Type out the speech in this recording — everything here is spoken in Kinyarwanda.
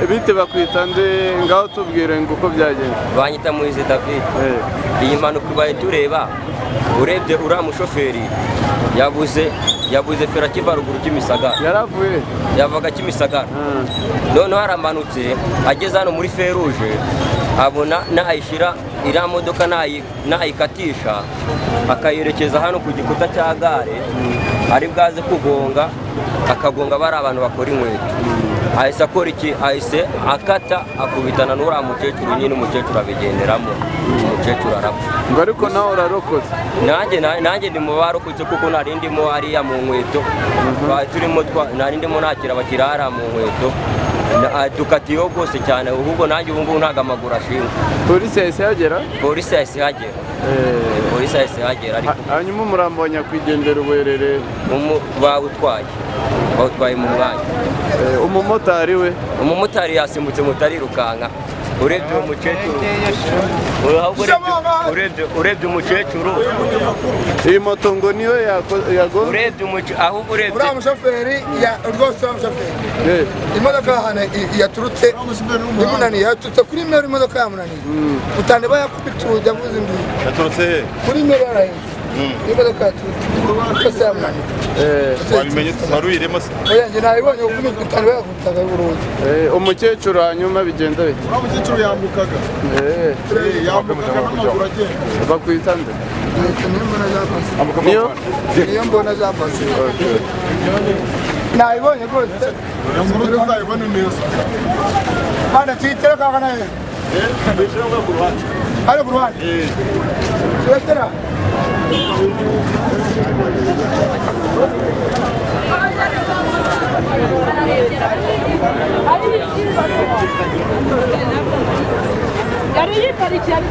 Bite bakwita nde? Ngaho tubwire ngo uko byagenze. Banyita Muhizi David. Iyi mpanuka ibaye tureba, urebye uriya mushoferi yabuze feri akiva ruguru Kimisagara. Yaravuye? Yavaga Kimisagara, noneho aramanutse, ageze hano muri feruje abona nayishyira iriya modoka nayikatisha akayerekeza hano ku gikuta cya gare, ari bwaze kugonga, akagonga bari abantu bakora inkweto. Ahise akora iki? Ahise akata, akubitana n'uriya mukecuru nyine, umukecuru abigenderamo, umukecuru arapfa. Ngo ariko nawe urarokotse? Nanjye ndi mu barokotse, kuko nari ndimo hariya mu nkweto. Twari turimo nari ndimo nakira abakiriya hariya mu nkweto. Dukatiyeho rwose cyane, ahubwo nanjye ubu ngubu ntabwo amaguru ashinga. Polisi yahise ihagera? Polisi yahise ihagera. Polisi yahise ihagera, ariko Hanyuma umurambo wa nyakwigendera ubuherere? Bawutwaye mu mwanya. Umumotari we? Umumotari yasimbutse moto arirukanka. Urebye uwo mukecuru, ahubwo urebye umukecuru. Iyi moto ngo niyo yagonze? Urebye umukecuru, ahubwo urebye Uriya mushoferi rwose, uriya mushoferi, imodoka ahantu yaturutse imunaniye, yaturutse kuri meru, imodoka yamunaniye mutane bayakubita urugi avuze induru. Yaturutse he? Kuri meru yarahindutse, imodoka yaturutse rwose yamunaniye. Wabimenye wari uyirimo se? Oya, njye nabibonye kuko mutane bayakubitaga urugi. Umukecuru hanyuma bigenda bite? Uriya mukecuru yambukaga. Yambukaga n'amaguru agenda. Bakwita nde? Niyo mbona zapase. Niyo? Niyo mbona zapase, nabibonye rwose. Inkuru tuzayibone neza. Bana tuyitereka hano hano ku ruhande turetera. Yari yiparikiye ari